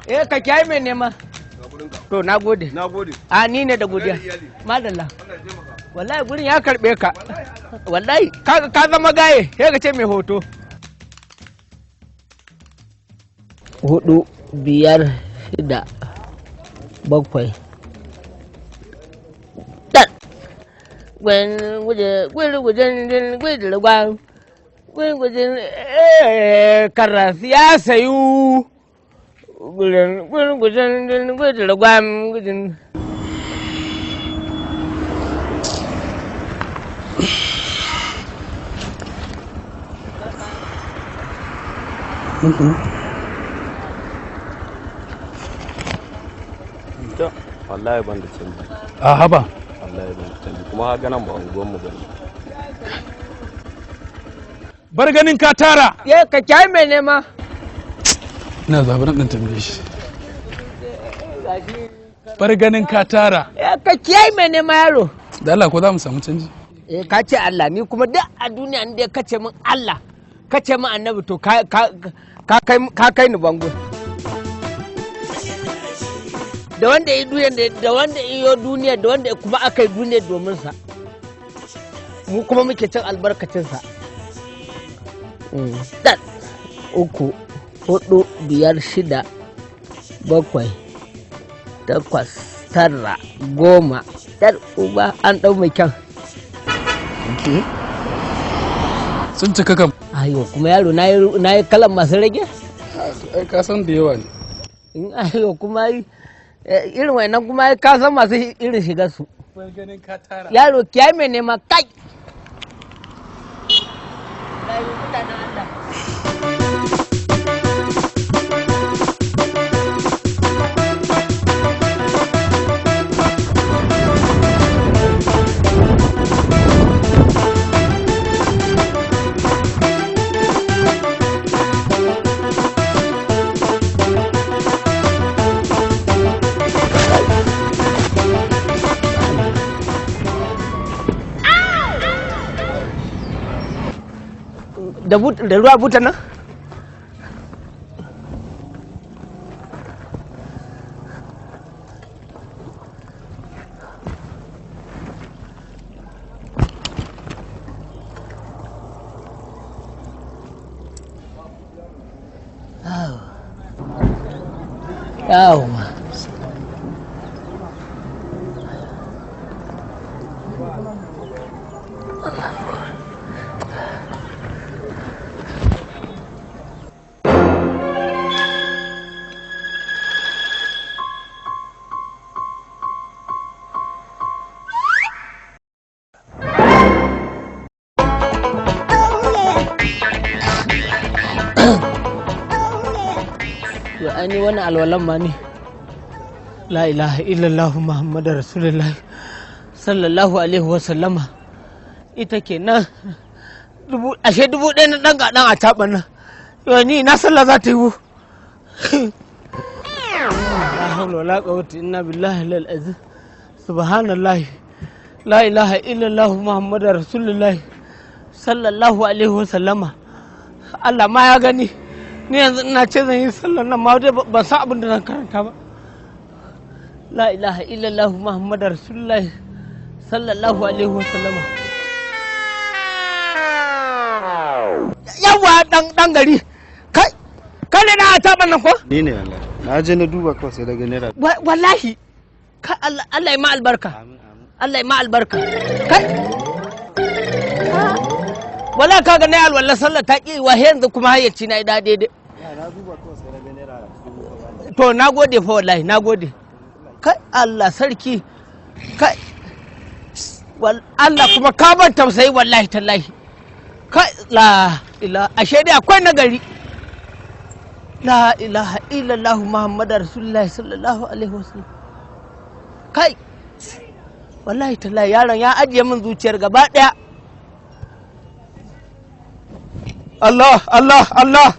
Eh, ka kiyaye mai nema. To, na gode. Na gode. A, ni ne da godiya. Madalla. Wallahi gurin ya karbe ka. Wallahi ka zama gaye, sai ka ce mai hoto. Hudu, biyar, shida, bakwai. Dan. Gwen guje gwen gujen gwen gwan. Gwen gujen karas ya sayu. Gwen gwen gujen gwen gwan gujen. Wallahi ban da canji. A haba. Wallahi ban da canji, kuma haka nan ba unguwan mu bane. Bar ganin ka tara. Ye, ka kiyaye mai nema. Ina zaɓi ɗan tambaye shi. Bar ganin ka tara. Eh, ka kiyaye mai nema, yaro. Da Allah, ko za mu samu canji? Eh, ka ce Allah, ni kuma duk a duniya inda ka ce min Allah, ka ce min annabi, to ka kai ni bango. Da wanda ya duniya, da wanda ya yi duniya, da wanda kuma aka yi duniya domin sa, mu kuma muke cin albarkacin sa. Dan uku, hudu, biyar, shida, bakwai, takwas, tara, goma. Yar uba, an ɗau mai kyan. Sun cika kam. Ayo, kuma yaro, na yi kalan masu rage. Ai ka san da yawa ne. In ayo kuma yi irin wannan, kuma ai ka san masu irin shigar su. Bar ganin ka tara. Yaro, kiyaye mai nema kai. Mutanen Allah. Da ruwa buta nan. Yawwa. Yo, ai ni wani alwalan ma ne. La ilaha illallah Muhammadu Rasulullah sallallahu alaihi wa sallama. Ita kenan. Dubu, ashe 1000 na ɗan ga ɗan a caɓa nan. Yo, ni na sallah za ta yi wu. La hawla wala quwwata illa billahi al azim. Subhanallah. La ilaha illallah Muhammadu Rasulullah sallallahu alaihi wa sallama. Allah ma ya gani. Ni yanzu ina ce zan yi sallar nan ma dai ban san abin da zan karanta ba. La ilaha illallah Muhammadu Rasulullah sallallahu alaihi wa sallama. Yawwa, dan gari. Kai kai ne na taɓa nan ko? Ni ne wallahi. Na je na duba kawai sai daga naira. Wallahi. Kai, Allah, Allah ya ma albarka. Allah ya ma albarka. Kai. Wala ka ga na alwala sallah ta ki wa yanzu kuma hayyaci na ida daidai. Na duba kawai sai daga naira. To, na gode fa, wallahi na gode. Kai, Allah sarki. Kai. Allah kuma ka ban tausayi, wallahi tallahi. Kai, la ila, ashe dai akwai nagari. La ilaha illallah Muhammadu Rasulullah sallallahu alaihi wasallam. Kai. Wallahi tallahi yaron ya ajiye min zuciyar gaba daya. Allah, Allah, Allah.